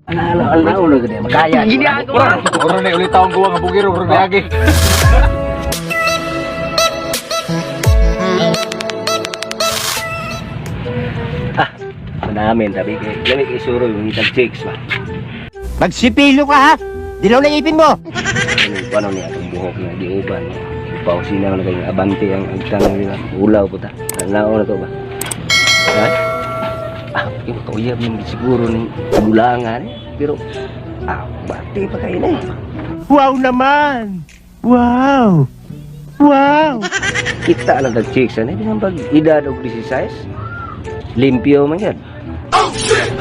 Ano ano ano ano gede makaya. Ora ora na ulit taong guwa nga bugiro ora niagi. Ah, manamin tabi kay lami kay suro yung itag chicks ba. Magsipilo ka ha! Dilaw na ipin mo! Ano paano niya atong buhok na giuban. Upaw sina na kay abante ang agtang nila. Ulaw po ta. Nao na to ba? Ha? Ah, yung kauyab yung siguro ning bulangan eh. Pero ah, bati pa kayo na eh. Wow naman! Wow! Wow! Kita lang tag chicks ano di pag edad og 16. Limpyo man yan.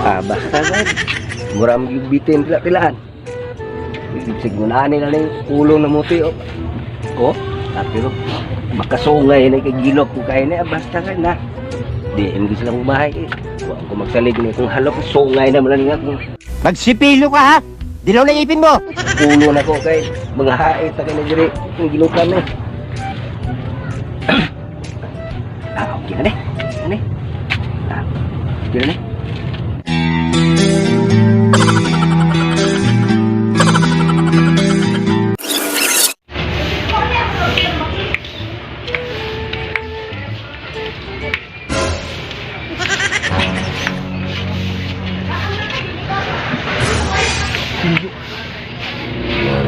Ah, basta gad. Mura mo yung bitin pila pilaan. Sigunani na lang yung ulo na muti oh. Oh, ah, pero makasungay na kay gilok ko kay na basta ka na. Di hindi sila kong bahay eh. Wa ko magsalig ni kung halok sungay na man nga kung Magsipilo ka ha! Dilaw na ipin mo! ulo na ko kay mga hait na kay na diri kung gilukan na. Eh. Ah, okay na ni. Ano? Ah, okay na ni.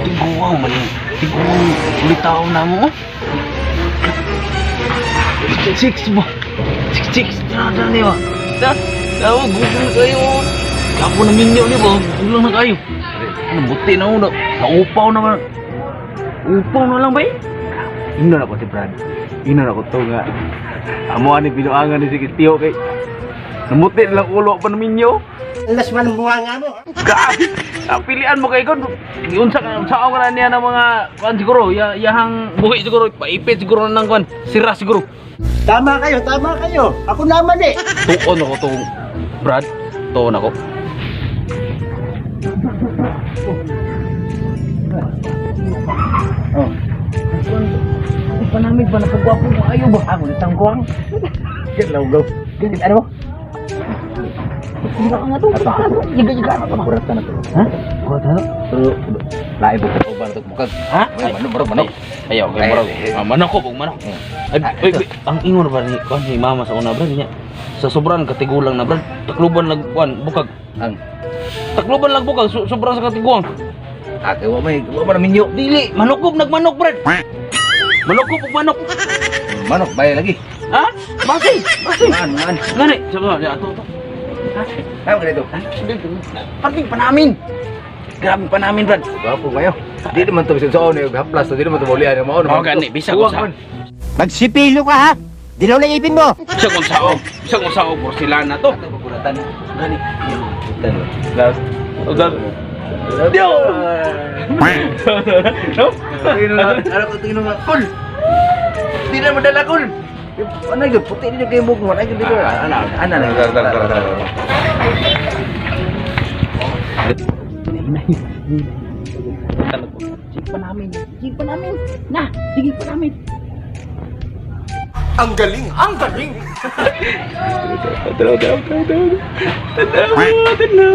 Tiguaw man ni. Tiguaw ulit taong na mo. Six ba? Six six trada ni ba? Da, daw gutom kayo. Kapo na minyo ni ba? Gulang na kayo. Ano buti na uno. Naupaw na man. Upaw na lang ba eh? Ino na ko si Brad. Ino na ko to nga. Amo ani binuangan ni si Tiyo kay namuti na lang ulo pa naminyo. Alas man ang buha nga mo! Grabe. Ang pilian mo kay kon. Giunsa ka unsa ka na niya ng mga kuan siguro, ya, yahang buhi siguro, paipit siguro na ng kuan, sira siguro. Tama kayo! Tama kayo! Ako naman eh! Tuon ako to, Brad. Tuon ako. Oh. Pa namin ba napagwapo mo ayo ba? Ako nitang kuwang. Get low go. Ganit ano? Hindi ka nga to. Yiga-yiga na to. Kurata na to. Ha? Kurata na. Pero lain po ko ba na to bukag. Ha? Ay, manok, manok, manok. Ayaw, kay Ay, murag. ay, ay. Ah, manok ko, bug manok. Ay, ay, ay, ang ingon ba ni kuan ni mama sa una brad niya. Sa sobrang katigulang na brad, takluban lag kuan bukag. Ang Takluban lag bukag, sobrang sa katiguang. ah, kay wa may wa man minyo. Dili, manukob nagmanok brad. Manukob ug manok. Manok bay lagi. Ha? Basi, basi. Man, man. Gani, sabi niya ato to. Tama ka dito. Parting pa namin. Grabe pa namin brad. Gwapo kayo. Di naman to bisan sa ono haplas, di naman to maulian mao Oh, gani, bisa ko sa. Magsipilo ka ha! Dilaw na ipin mo! Bisa kong sao. Bisa kong sao porcelana to. Kuratan. Gani. Las. Udah. Dio. No? Tingin na, ano ko tingin na, kul. Di na madala kul. Ano yun? Puti din yung kayo mo. Ano yun dito? Ano? Ano? Ano? Sige pa namin. Sige pa namin. Na, sige pa namin. Ang galing! Ang galing! Tanaw, tanaw, tanaw, tanaw. Tanaw, tanaw.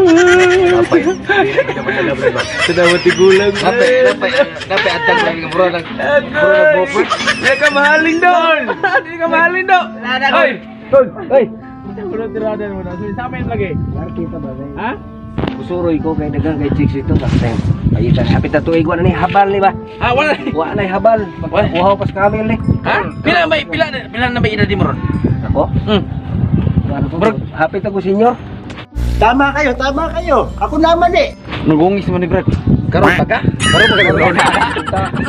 Napay. Di na madala bro. Tanaw, tigulang. Napay, napay, napay atang lagi bro nag bro nag bro. Di ka mahalin doon. Di ka mahalin doon. Oy. Oy, Wala tirada mo na. Sa amin lagi. kita ba? Ha? Usuroy ko kay dagang kay chicks ito basta. Payitan hapit na tuig wala ni habal ni ba? Ha, wala. Wa na habal. Uhaw pas kamil ni. Ha? Pila ba pila na pila na ba edad mo ron? Ako? Ano ko? Bro. Hapit ako senior. Tama kayo! Tama kayo! Ako naman eh! Nagungis man ni Brad. Karon pa ka? Karon pa ka bro.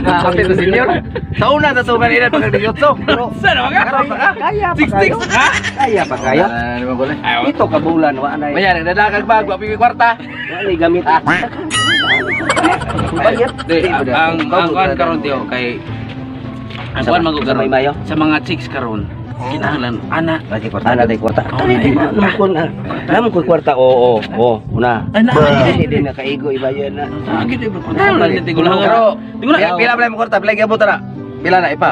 Hapit na senior. Sa una ta tugan edad pag 18. Saan ka? Karon pa ka? Kaya pa Six kayo. six. Ha? Kaya pa kayo. Ano man gulay? Ito ka bulan wa na. Maya nagdadagag ba wa pigi kwarta. Wa na gamit. Bayad. Di, ang kuan karon tiyo kay ang kuan man ko Sa karon may mayo? sa mga chicks karon kinahanglan ana Lagi kwarta. Ana tay kwarta. Oh, na, Nam ko na. Nam ko kwarta. Oo, oo, oo. Una. Ana, Hindi din nakaigo ibayan na. Sa gid bro. Kwarta ni tigulang. Pero Tigulang. pila pila pala mo kwarta, pila gyud na. Pila na ipa.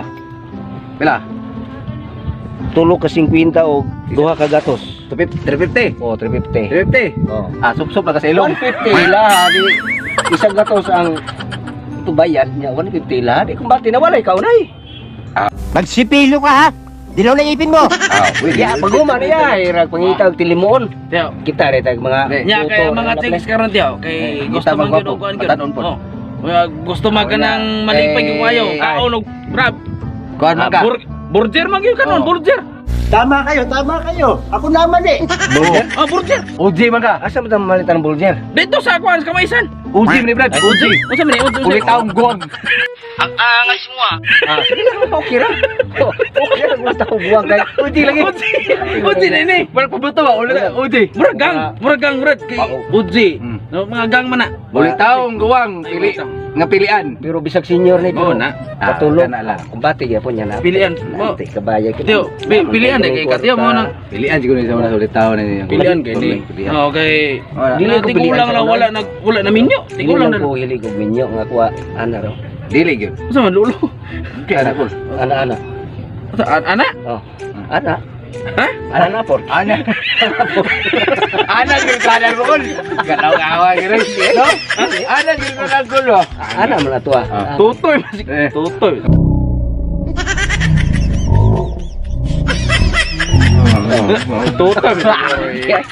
Pila. Tulo ka 50 o duha ka gatos. 350. Oh, 350. 350. Oh. Ah, sup-sup na kasi ilong. 150 laha di isang gatos ang tubayan niya 150 laha di kumbati na walay kaunay. Magsipilo ka ha! Dilaw na ipin mo! Ah, pwede. Ya paguma niya hirag pangita og tilimuon. Tiyo. Kita re tag mga Nya kay luto, mga na chicks karon tiyo kay Eh, gusto kita man gyud magwapo, og kuan gyud. patanon pod. Oh. Mga gusto man ka nang malipay Eh, yung kayo. ay. Kaon og brab. Kuan man Ah, ka. Burger man gyud kanon, Oh. burger. Tama kayo, tama kayo! Ako naman eh! Burger. Ah, burger. OJ man ka. Asa man ta malitan ang bulger? Dito sa kuan sa Kamaisan. OJ man ni Brad. OJ. Unsa man ni? Unsa? Ulit taong guwang. Ang angas mo ah. Ah, sige lang okay ra. Oh, okay ra kung taong buwang kay. OJ lagi. OJ. OJ na ini. Walang pabuto ba? Ulit OJ. Murag gang, murag gang murag kay OJ. No, mga gang man na. Ulit taong guwang. Pili nga pilian. Pero bisag senior ni Oo na. Patulog. Ah, kana lang. Kumbati gyapon niya na. Pilian. Mo. Nanti kabaya kita. Tiyo, pilian eh kay katiyo mo nang Pilian siguro sa mga ulit taon na niya. pilian kay ni. Pilian. Oh, kay Wala. Dili ko pilian tigulang sa na una. wala na minyo. Dili Tigulang lang na. ko hilig og minyo nga kuha ana raw. Dili gyud. Unsa man lulo? Ana ko. Ana ana. Unsa, ana? Oh. Ana. Ha? Ana na por. Ana. Ana gyud kanan mo kol. Galaw awa gyud. No? Ana gyud kanan kol. oh. Ana man ato ah. Ah. Tutoy masik. Eh. Tutoy. Tutoy.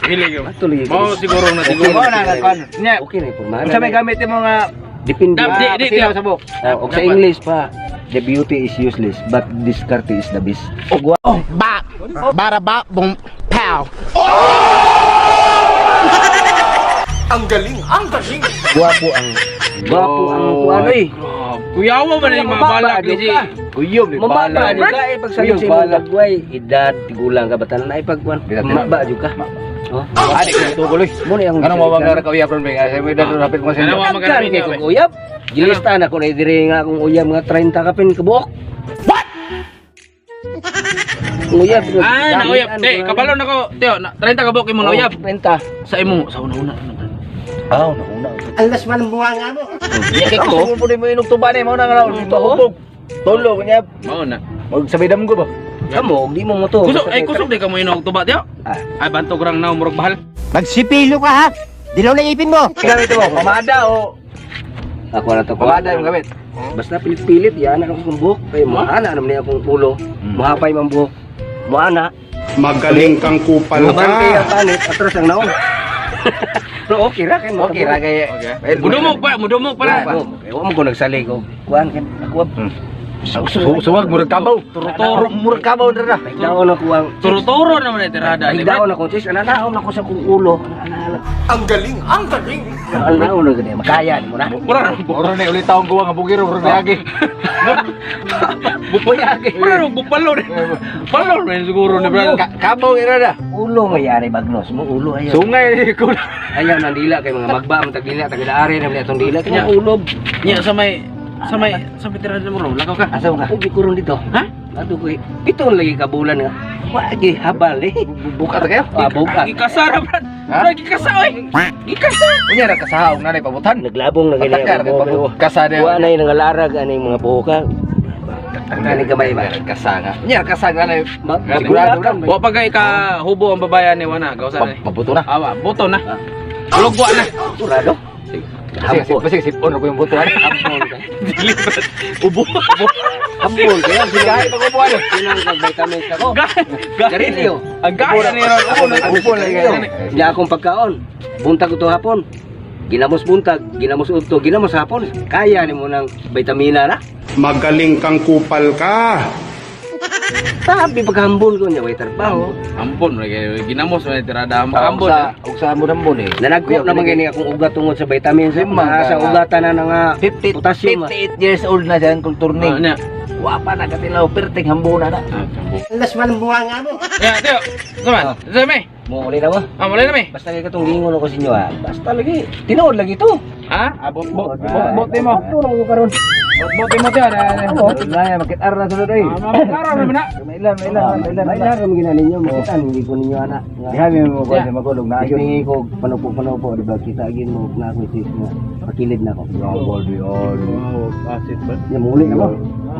Dili gyud. Tuloy. Mo siguro na Mo tigulang. na kon. Nya. Okay na pormahan. Unsa may gamit mo nga Depende. Dap- di- di- pasilaw sa buhok? Ah, og sa English pa, the beauty is useless but discarte is the best. Og Bop! Bada bop, boom, pow! gwapo ang kuan oy. Kuyawa ba na yung mga Mababa, balak ni di si ka. Kuyom ni Mababa balak. jud ka eh pag sa Kuyom imong balak. dagway, edad tigulang ka batan na ipagkuan. Di natin. Mababa jud ka. Oh. Ani ko tuguloy. Mo na akong Anong mawang nga ka uyab ron ba? Ay may dadro rapid mo sa Ano, inyo. mawang- Daghan kay kong uyab. Gilista na ko na diri nga akong uyab nga 30 ka pin kabuok. What? Uyab. Ah, nauyab. Eh, kabalo na ko. Teo, 30 ka buok imo nauyab. 30. Sa imo, sa una-una. Ah, una. Alas man ang bunga nga mo! Kay ko mo mo inog tuba ni mao na nga tuhog. Tulo kunya. Mao na. Magsabay ko ba? Kamo, di mo mo to. Kusog, ay kusog di ka mo inog tuba, Teo. Ah. Ay bantog rang na murag bahal. Magsipilo ka ha! Dilaw na ipin mo! Gamit mo, pamada o Ako na to. pamada yung gamit. Basta pilit-pilit yan ang akong buhok. Kay moana naman niya akong ulo. Mohapay man buhok. Moana. Magaling kang kupal Mabante ka. ang panit atras ang naong. Pero okay ra kay Okay ra kay. Mudumog pa, mudumog pa na. Okay, wa mo ko nagsalig og kuan kay ako. Suwag murag kabaw. Turo-turo. Murag kabaw na. Higdaon ako ang Turo-turo naman ay tirada ni Brad. Higdaon ako sis, ananaon ako sa kong ulo. Ang galing, ang galing. Ananaon na gani makaya nimo na. Mura na Oro na ulit taong guwa nga bugiro ro na agi. Bupuyagi. mura na bupalo ni. Bupalo na siguro ni Brad. Kabaw ira na. Ulo mayari bagnos mo ulo ayaw. Sungay ni ko. Ayaw nang dila kay mga magba man tagdila tagdaari na atong dila kay mga ulob. Nya sa may tirada mo ro, lakaw ka. Asa ka? Ugi ko ron dito. Ha? Ato ko pito lagi ka bulan nga. Wa gi habal eh. Buka ta kayo. Ah, buka. Gikasa ra Brad. Ha? Brad gikasa oy. Gikasa. Unya ra kasahaw na pabutan. Naglabong na gani Patakar ang buhok. kasa na. Wa na yung nangalarag ani mga buhok ka. Ani gamay ba? Kasa nga. Unya kasa nga na. Sigurado lang. Wa pa kay ka hubo ang babayan ni wana, gawsa na. Pabuto na. Awa, buto na. Lugwa na. Sigurado. Sige, sige, sipon ko yung buto. Hambol ka. Dili Brad. Ubo. Ubo. Hambol kaya Kahit pag-ubuan. Sinang kag vitamins ako. Gahi. Garilyo. Ang gahi ni ron. Ubo na. Ubo na kayo. Niya akong pagkaon. Buntag ko to hapon. Ginamos buntag, ginamos udto, ginamos hapon. Kaya nimo ng vitamina na. Magaling kang kupal ka. Sabi paghambol ko niya way trabaho. Ampon ra kayo. Ginamos man tirada ambon. Sa og sa ambon eh. Nanagko na man gani akong ugat tungod sa vitamins. Lima Mga sa ka. ugatan na nga 50, potassium. ah. 58 years old na siya ang kulturning. Nya. Wa pa na katilaw perting hambuna na. Alas man ang bunga nga mo! Ya, Teo. Sama. Sama. Mo uli na ba? Ah, mulay na mi. Basta kay katong giingon ako sa inyo ah. Basta lagi. Tinuod lagi to. Ha? Ah, bot bot bot bot mo. Ato na mo karon. Bot bot mo Teo. Wala ya makitar na sulod oy. Karon na man. Mailan, mailan, mailan. May laram gina ninyo makita hindi ko ninyo ana. Diha mi mo ko sa magulog na ayo. Tingin ko panupo-panupo di ba kita agin mo na ako sis nga pakilid na ko. Body on. Oh, asit ba? Ya muli na mo.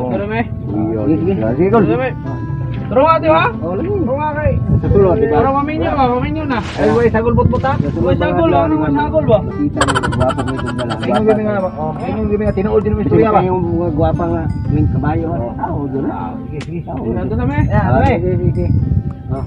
Karon mi. Sige, sige. Sige, gol. Karon mi. Turo nga, di ba? Oh, lagi. Turo nga kay. Sa sulod, di ba? Para maminyo ba? Maminyo na. Ay, way sagol bot ha? Way sagol, ano way sagol ba? Makita mo, gwapo mo itong dala. Ingon gani nga ba? Oh, ingon gani nga tinuod din mo istorya ba? Yung mga gwapa nga, may kabayo. Ah, oh, doon na. Sige, sige. Nandun na, me. Ah, sige, sige. Oh.